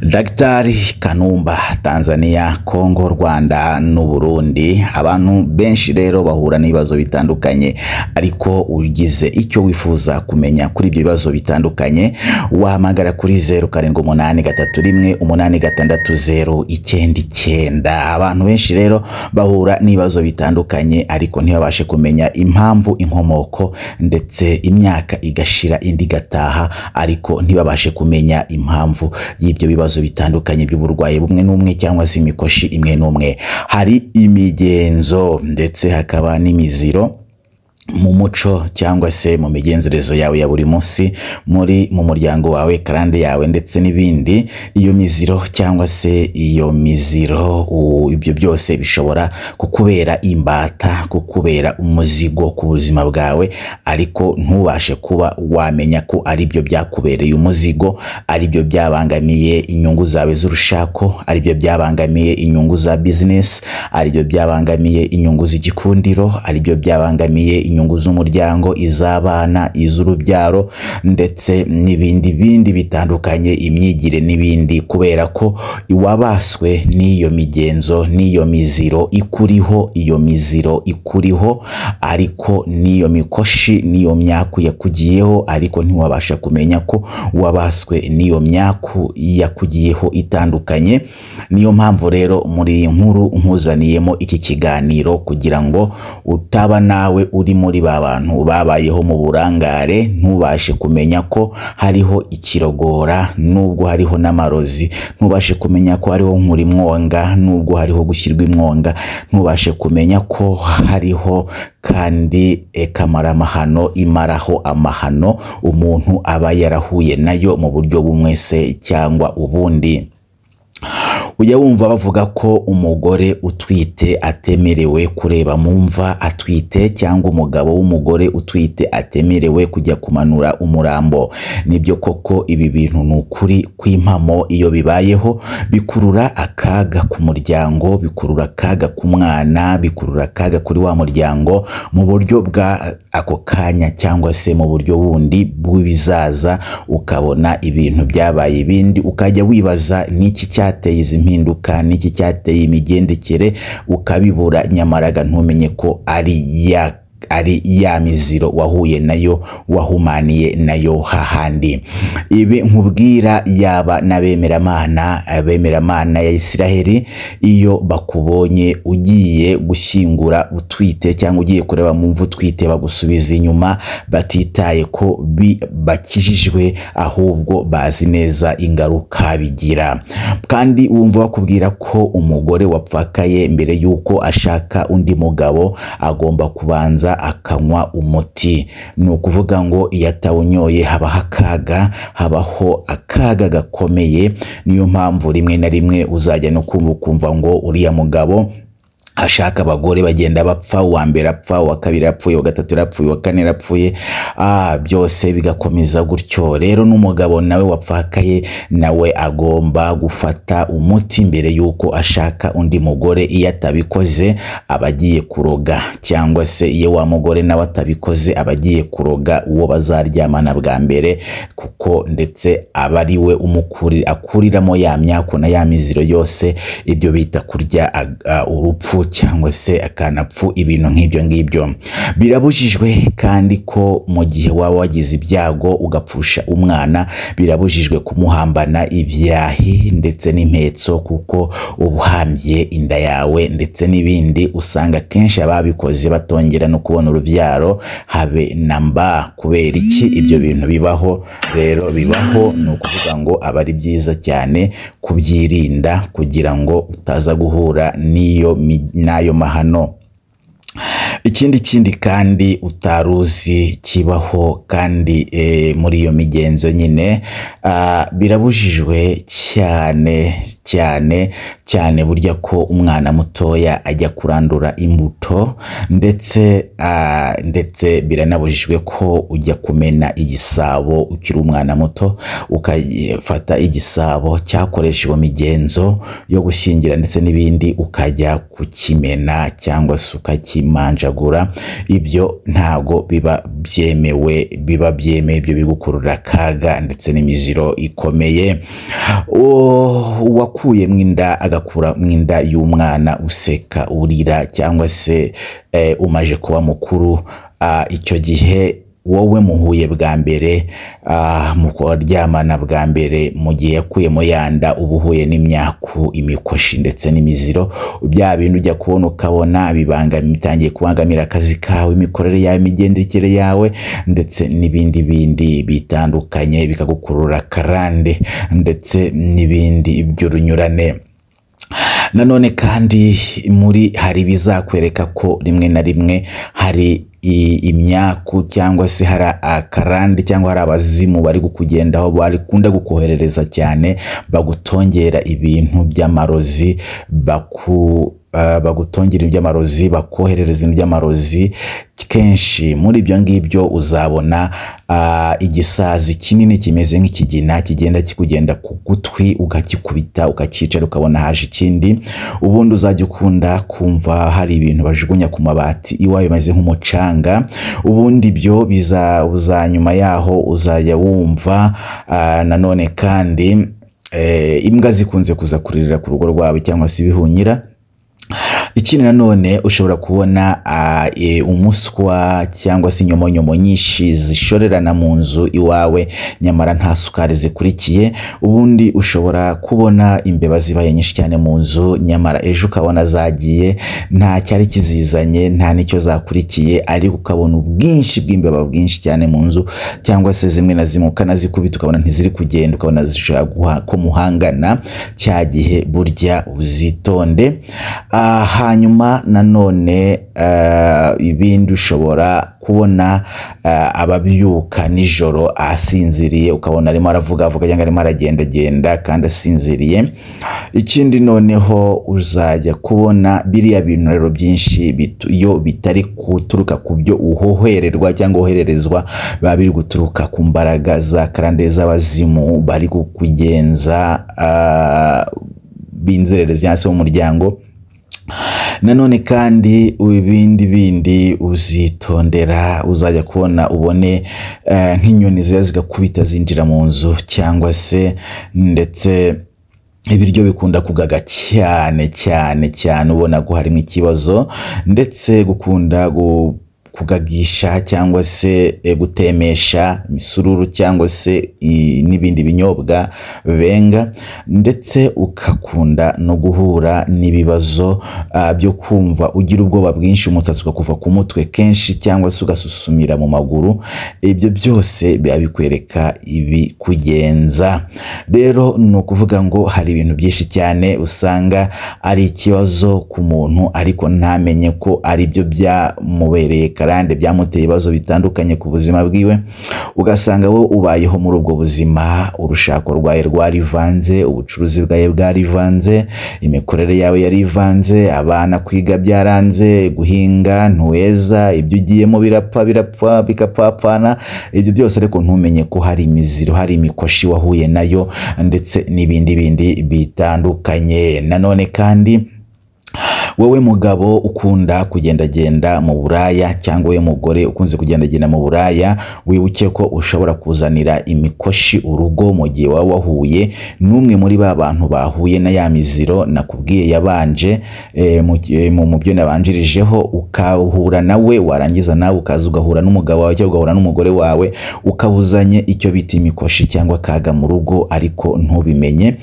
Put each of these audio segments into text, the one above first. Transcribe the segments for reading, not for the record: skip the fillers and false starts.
Daktari Kanumba, Tanzania, Congo, Rwanda n'u Burundi. Abantu benshi rero bahura n'ibibazo bitandukanye, ariko ugize icyo wifuza kumenya kuri ibyo bibazo bitandukanye wahamagara kuri 0783 186 099. Abantu benshi rero bahura n'ibibazo bitandukanye ariko ntibabashe kumenya impamvu, inkomoko, ndetse imyaka igashira indi igataha, ariko ntibabashe kumenya impamvu y'ibyo bibazo bitandukanye by'uburwayi bumwe n'umwe cyangwa se imikoshi imwe n'umwe. Hari imigenzo ndetse hakaba n'imiziro mu muco cyangwa se mu migenzereze yawe ya buri munsi, muri mu muryango wawe, karande yawe ndetse n'ibindi. Iyo miziro cyangwa se iyo miziro, ibyo byose bishobora kukubera imbata, kukubera umuzigo ku buzima bwawe, ariko ntubashe kuba wamenya ko ari byo byakubereye umuzigo, ari byo byabangamiye inyungu zawe z'urushako, ari byo byabangamiye inyungu za business, ari byo byabangamiye inyungu z'igikundiro, ari byo byabangamiye inyungu z'umuryango, iz'abana, iz'urubyaro ndetse n'ibindi bindi bitandukanye, imyigire n'ibindi, kubera ko wabaswe n'iyo migenzo n'iyo miziro ikuriho, iyo miziro ikuriho, ariko n'iyo mikoshi n'iyo myaku yakugiyeho, ariko ntiwabasha kumenya ko wabaswe n'iyo myaku yakugiyeho itandukanye. Niyo mpamvu rero muri iyi nkuru nkuzaniyemo iki kiganiro kugira ngo utaba nawe uri muri ba bantu babayeho mu burangare, ntubashe kumenya ko hariho ikirogora nubwo hariho n'amarozi, ntubashe kumenya ko hariho nkurimwonga nubwo hariho gushyirwa imwonga, ntubashe kumenya ko hariho kandi kamaramahano imaraho amahano umuntu aba yarahuye nayo mu buryo bumwe se cyangwa ubundi. Ujya wumva bavuga ko umugore utwite atemerewe kureba mu mva atwite, cyangwa umugabo w'umugore utwite atemerewe kujya kumanura umurambo. Nibyo koko, ibi bintu ni ukuri kw'impamo. Iyo bibayeho bikurura akaga ku muryango, bikurura akaga ku mwana, bikurura akaga kuri wa muryango mu buryo bwa ako kanya cyangwa se mu buryo bundi bw'ibizaza, ukabona ibintu byabaye ibindi, ukajya wibaza n'iki cyateye izi impinduka, n'iki cyateye imigendekere, ukabibura, nyamaraga ntumenye ko ari ya miziro wahuye nayo, wahumaniye nayo hahandi. Ibi nkubwira yaba n'abemeramana, abemeramana ya Isiraheli, iyo bakubonye ugiye gushyingura utwite cyangwa ugiye kureba mu mva utwite, bagusubiza inyuma batitaye ko bakijijwe, ahubwo bazi neza ingaruka bigira. Kandi wumva bakubwira ko umugore wapfakaye mbere y'uko ashaka undi mugabo agomba kubanza akanywa umuti. Ni ukuvuga ngo iyo atawunyoye habaho akaga, habaho akaga gakomeye. Niyo mpamvu rimwe na rimwe uzajya no kumva ukumva ngo uriya mugabo ashaka abagore bagenda bapfa, uwa mbere apfa, uwa kabiri apfuye, uwa gatatu yapfuye, uwa kane yapfuye, byose bigakomeza gutyo. Rero n'umugabo nawe wapfakaye nawe agomba gufata umuti mbere y'uko ashaka undi mugore. Iyo atabikoze aba agiye kuroga, cyangwa se iyo wa mugore nawe atabikoze aba agiye kuroga uwo bazaryamana bwa mbere, kuko ndetse aba ari we akuriramo ya myaku na ya miziro yose, ibyo bita kurya urupfu cyangwa se akanapfu, ibintu nk'ibyo ngibyo. Birabujijwe kandi ko mu gihe waba wagize ibyago ugapfusha umwana, birabujijwe kumuhambana ibyahi ndetse n'impetso, kuko ubuhambye inda yawe ndetse n'ibindi. Usanga kenshi ababikoze batongera no kubona urubyaro habe na mba. Kubera iki ibyo bintu bibaho? Rero bibaho, ni ukuvuga ngo aba ari byiza cyane kubyirinda kugira ngo utaza guhura n'iyo n'ayo mahano. Ikindi kandi utaruzi kibaho kandi muri iyo migenzo nyine, birabujijwe cyane cyane cyane burya ko umwana mutoya ajya kurandura imbuto, ndetse ndetse biranabujijwe ko ujya kumena igisabo ukiri umwana muto, ukafata igisabo cyakoreshejwe migenzo yo gushyingira ndetse n'ibindi, ukajya kukimena cyangwa se ukakimanjagura. ukayishwanyagura. Ibyo ntago biba byemewe, biba byemewe ibyo bigukurura akaga ndetse n'imiziro ikomeye. Uwakuye mu inda agakura mu inda y'umwana useka urira cyangwa se umaje kuba mukuru, icyo gihe wowe muhuye bwa mbere, mukaryamana bwa mbere, mu gihe yakuyemo yanda uba uhuye n'imyaku, imikoshi ndetse n'imiziro. Bya bintu ujya kubona ukabona bitangiye kubangamira akazi kawe, imikorere yawe, imigendekere yawe ndetse n'ibindi bindi bitandukanye, bikagukurura karande ndetse n'ibindi by'urunyurane. Nanone kandi muri hari bizakwereka ko rimwe na rimwe hari imyaku cyangwa se hari akarande cyangwa hari abazimu bari kukugendaho, bakunda kukoherereza cyane, bagutongera ibintu by'amarozi, bagutongera iby'amarozi, bakoherereza ibintu by'amarozi. Kenshi muri ibyo ngibyo uzabona igisazi kinini kimeze nk'ikigina kigenda kikugenda ku gutwi, ukakikubita ukakicara ukabona haje ikindi. Ubundi uzajya ukunda kumva hari ibintu bajugunya ku mabati iwawe bimeze nk'umucanga. Ubundi ibyo biza nyuma yaho uzajya wumva nanone kandi imbwa zikunze kuza kuririra ku rugo rwawe cyangwa se ibihunyira. Ikindi nanone ushobora kubona umuswa cyangwa se inyomonyomo nyinshi zishorerana mu nzu iwawe, nyamara nta sukari zikurikiye. Ubundi ushobora kubona imbeba zibaye nyinshi cyane mu nzu, nyamara ejo ukabona zagiye, nta cyari kizizanye, nta n'icyo zakurikiye, ariko ukabona ubwinshi bw'imbeba bwinshi cyane mu nzu, cyangwa se zimwe na zimwe ukanazikubita ukabona ntiziri kugenda, ukabona zishobora ko muhangana. Cya gihe burya uzitonde. Hanyuma nanone ibindi ushobora kubona ababyuka nijoro asinziriye, ukabona arimo aravuga avuga cyangwa arimo aragendagenda kandi asinziriye. Ikindi noneho uzajya kubona biriya bintu rero byinshi iyo bitari guturuka ku byo uhohererwa cyangwa wohererezwa, biba biri guturuka ku mbaraga za karande z'abazimu bari kukugenza b'inzererezi cyangwa se b'umuryango. Nanone kandi ibindi bindi uzitondera, uzajya kubona ubone nk'inyoni ziba zigakubita zinjira mu nzu, cyangwa se ndetse ibiryo bikunda kugaga cyane cyane cyane, ubona ko harimo ikibazo, ndetse gukunda kugagisha cyangwa se gutemesha imisururu cyangwa se n'ibindi binyobwa benga, ndetse ukakunda no guhura n'ibibazo byo kumva ugira ubwoba bwinshi, umusatsi ukakuva ku mutwe kenshi cyangwa se ugasusumira mu maguru. Ibyo byose biba bikwereka ibikugenza. Rero ni ukuvuga ngo hari ibintu byinshi cyane usanga ari ikibazo ku muntu, ariko ntamenye ko ari byo byamubereye karande, byamuteye ibibazo bitandukanye ku buzima bwiwe. Ugasanga wowe ubayeho muri ubwo buzima, urushako rwawe rwarivanze, ubucuruzi bwawe bwarivanze, imikorere yawe yarivanze, abana kwiga byaranze, guhinga ntuweza, ibyo ugiyemo birapfa birapfa bikapfapfana, ibyo byose ariko ntumenye ko hari imiziro, hari imikoshi wahuye nayo ndetse n'ibindi bindi bitandukanye. Nanone kandi wowe mugabo ukunda kugendagenda mu buraya cyangwa wowe mugore ukunze kugendagenda mu buraya, wibuke ko ushobora kuzanira imikoshi urugo mu gihe waba wahuye n'umwe muri ba bantu bahuye na ya miziro nakubwiye yabanje mu byo nabanjirijeho, ukahura nawe, warangiza nawe ukaza ugahura n'umugabo wawe cyangwa ugahura n'umugore wawe, ukabuzanye icyo bita imikoshi cyangwa kaga mu rugo ariko ntubimenye.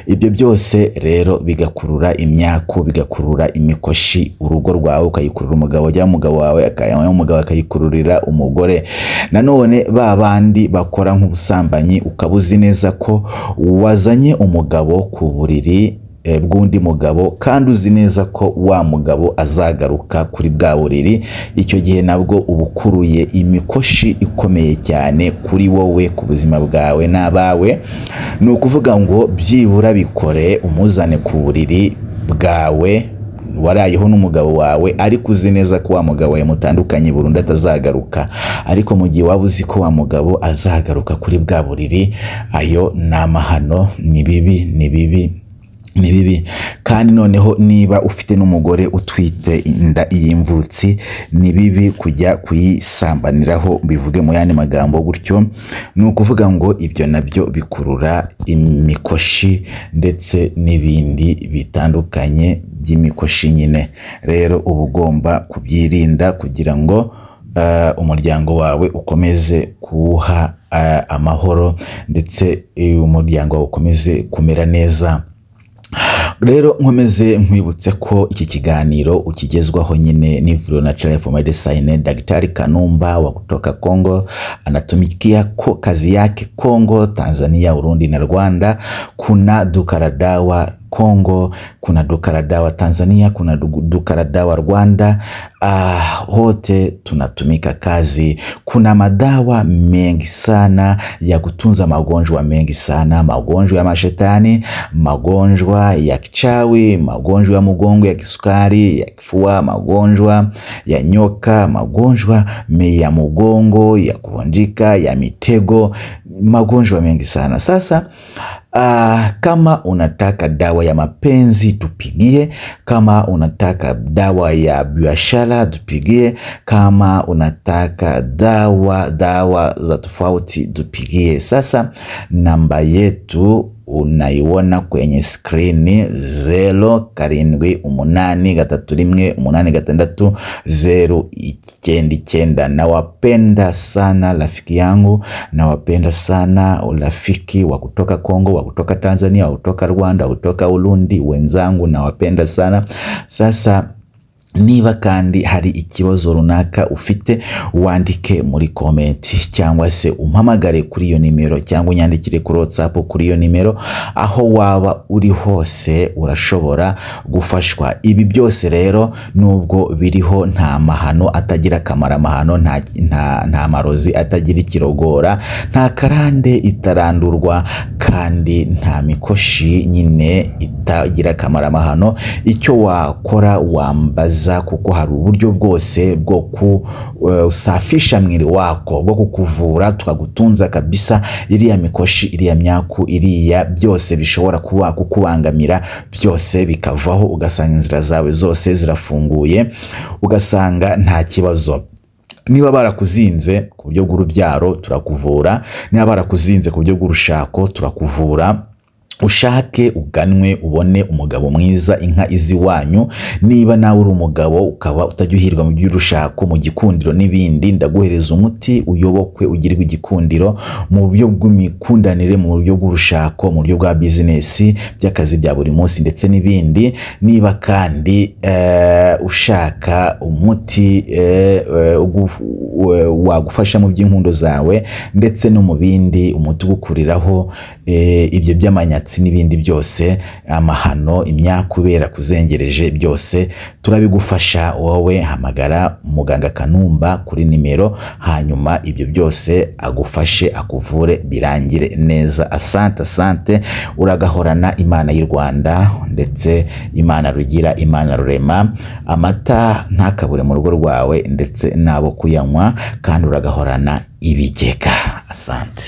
Ibyo byose rero bigakurura imyaku, bigakurura imikoshi urugo rwawe, ukayikurura umugabo cyangwa umugabo wawe, umugabo akayikururira umugore. Nanone ba bandi bakora nk'ubusambanyi, ukaba uzi neza ko wazanye umugabo ku buriri bw'undi mugabo, kandi uzi neza ko wa mugabo azagaruka kuri bwa buriri, icyo gihe nabwo uba ukuruye imikoshi ikomeye cyane kuri wowe, ku buzima bwawe n'abawe. Ni ukuvuga ngo byibura bikore, umuzane ku buriri bwawe warayeho n'umugabo wawe, ariko uzi neza ko wa mugabo wawe mutandukanye burundu atazagaruka. Ariko mu gihe waba uzi ko wa mugabo azagaruka kuri bwa buriri, ayo ni amahano, ni bibi, ni bibi Ni bibi. Kandi noneho niba ufite n'umugore utwite inda y'imvutsi, ni bibi kujya kuyisambaniraho, bivuge mu yandi magambo gutyo. Ni ukuvuga ngo ibyo nabyo bikurura imikoshi ndetse n'ibindi bitandukanye by'imikoshi nyine. Rero uba ugomba kubyirinda kugira ngo umuryango wawe ukomeze kuwuha amahoro, ndetse umuryango wawe ukomeze kumera neza. Rero nkomeze nkwibutse ko iki kiganiro ukigezwaho nyine n'ivuriro Natural Life Medicine. Daktari Kanumba wa kutoka Congo anatumikia ko kazi yake Congo, Tanzania, Burundi na Rwanda. Kuna duka la dawa Congo, kuna duka la dawa Tanzania, kuna duka la dawa Rwanda. Wote tunatumika kazi. Kuna madawa mengi sana ya kutunza magonjwa mengi sana, magonjwa ya mashetani, magonjwa ya kichawi, magonjwa ya mgongo, ya kisukari, ya kifua, magonjwa ya nyoka, magonjwa ya mgongo, ya kuvunjika, ya mitego, magonjwa mengi sana. Sasa kama unataka dawa ya mapenzi tupigie, kama unataka dawa ya biashara tupigie, kama unataka dawa za tofauti tupigie. Sasa namba yetu unaiona kwenye skrini, 0 7 8 3 1 8 6 0 9 9. Nawapenda sana rafiki yangu, nawapenda sana rafiki wa kutoka Kongo, wa kutoka Tanzania, wa kutoka Rwanda, wa kutoka Urundi, wenzangu nawapenda sana. Sasa niba kandi hari ikibazo runaka ufite, wandike muri comment cyangwa se umpamagare kuri iyo nimero, cyangwa unyandikire kuri WhatsApp kuri iyo nimero. Aho waba uri hose urashobora gufashwa. Ibi byose rero nubwo biriho, nta mahano atagira akamaro, amahano nta marozi atagira ikirogora, nta karande itarandurwa, kandi nta mikoshi nyine itagira akamaro, amahano. Icyo wakora wambaza, kuko hari uburyo bwose bwo kusafisha mwili wako, bwo kukuvura tukagutunza kabisa. Iriya mikoshi, iriya myaku, iriya byose bishobora kuba kukubangamira byose bikavaho, ugasanga inzira zawe zose zirafunguye, ugasanga nta kibazo. Niba barakuzinze ku buryo bw'urubyaro turakuvura, niba barakuzinze ku buryo bw'urushako turakuvura. Ushake uganwe ubone umugabo mwiza, inka izi wanyu. Niba nawe uri umugabo ukaba utajya uhirwa mu by'urushako, mu gikundiro n'ibindi, ndaguhereza umuti uyobokwe ugirwe igikundiro mu buryo bw'imikundanire, mu buryo bw'urushako, mu buryo bwa bizinesi, by'akazi bya buri munsi ndetse n'ibindi. Niba kandi ushaka umuti wagufasha mu by'inkundo zawe ndetse no mu bindi, umuti ugukuriraho ibyo by'amanyatsi n'ibindi byose, amahano, imyakubera kuzengereje, byose turabigufasha. Wowe hamagara muganga Kanumba kuri nimero, hanyuma ibyo byose agufashe, akuvure, birangire neza. Asante, asante. Uragahorana Imana y'u Rwanda ndetse Imana rugira, Imana rurema. Amata ntakabure mu rugo rwawe ndetse n'abo kuyanywa, kandi uragahorana ibigega. Asante.